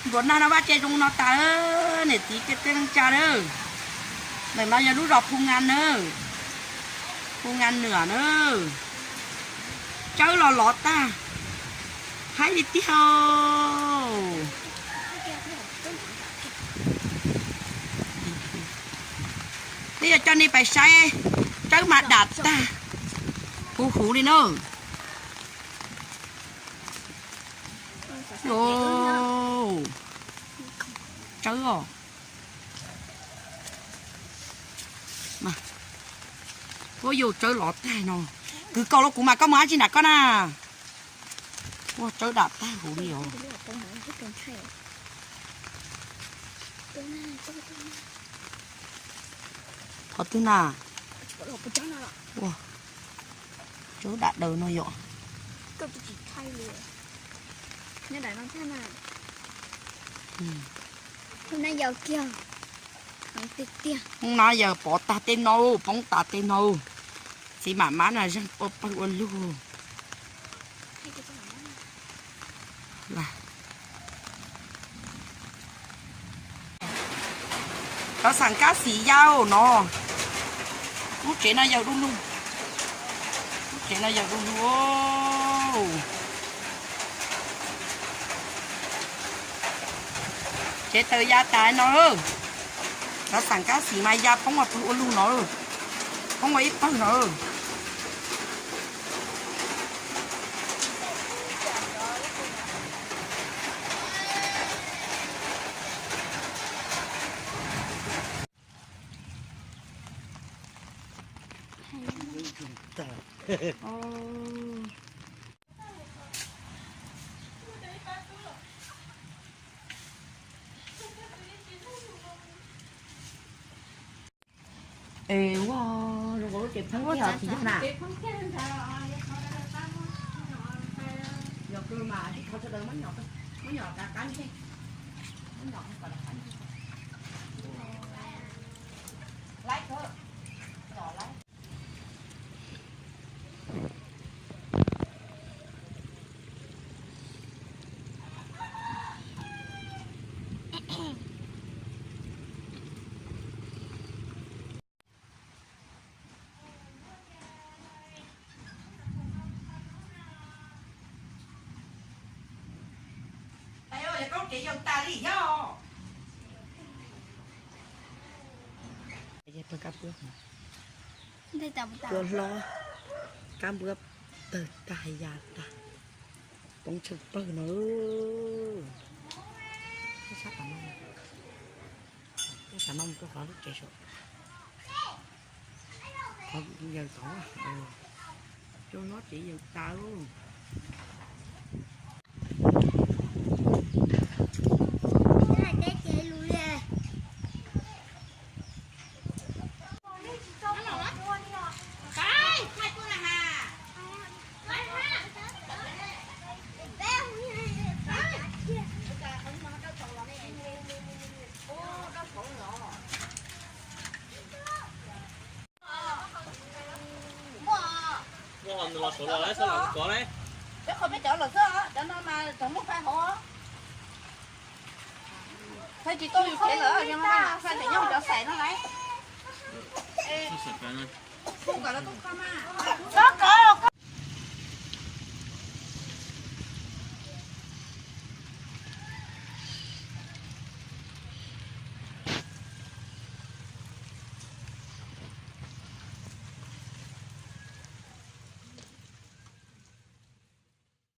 Nruas nag no vaj tse zoo no tas, niam txiv kwv tij neej tsa na. Ntawm no yog lub zos Phu Nga na, Phu Nga Nwa na. Tsawb los lov tag, haib li tiag. Peb yuav coj nej pais saib, tsawb mas dam tag, huv huv li na. Tsawb os. Ua yus tsawb lov tag no. Kwv kaus los kuv mas koj mus dab tsi nram koj na. Ua tsawb dam tag huv li os. Qhov twg na? Ua tsawb dam daws no yom. Hnub no yawg pov tag tej no, poob tas tej no. Txiv mam mab no zeeg ua pawg ua lug. Cov xam kab xim ya no. Lub tsev no yawg du lug. Lub tsev no yawg du lug. Tsev taws ya tas no. Cov xam kab xim mas ya poob ua pawg ua lug no. Poob ua ib pawg no. Es ua zoo nkaus lub tsev pheeb kiag tsis yog na. Yog kawg mas tib qhov sawv daws muab nyom, muab nyom rov qab ntseeg, muab nyom kom rov qab ntseeg. Laib kawg, nyom laib. Tua hlob, kab npua tawg tag ya tag, poob tsheej pawg no. Sab tom no, sab tom no mus rau qhov lub tsev saum, qhov yawg tod, rau hlob tsev yawg tas. Los saud los lawm, xav los kov lawm. Peb qhov peb cov lawm xwb, cov no mas cov muaj fais hauv. Fais tsis tau yus tsev lawm, fais tseem nyob cov xais no lawm. Koj kov los koj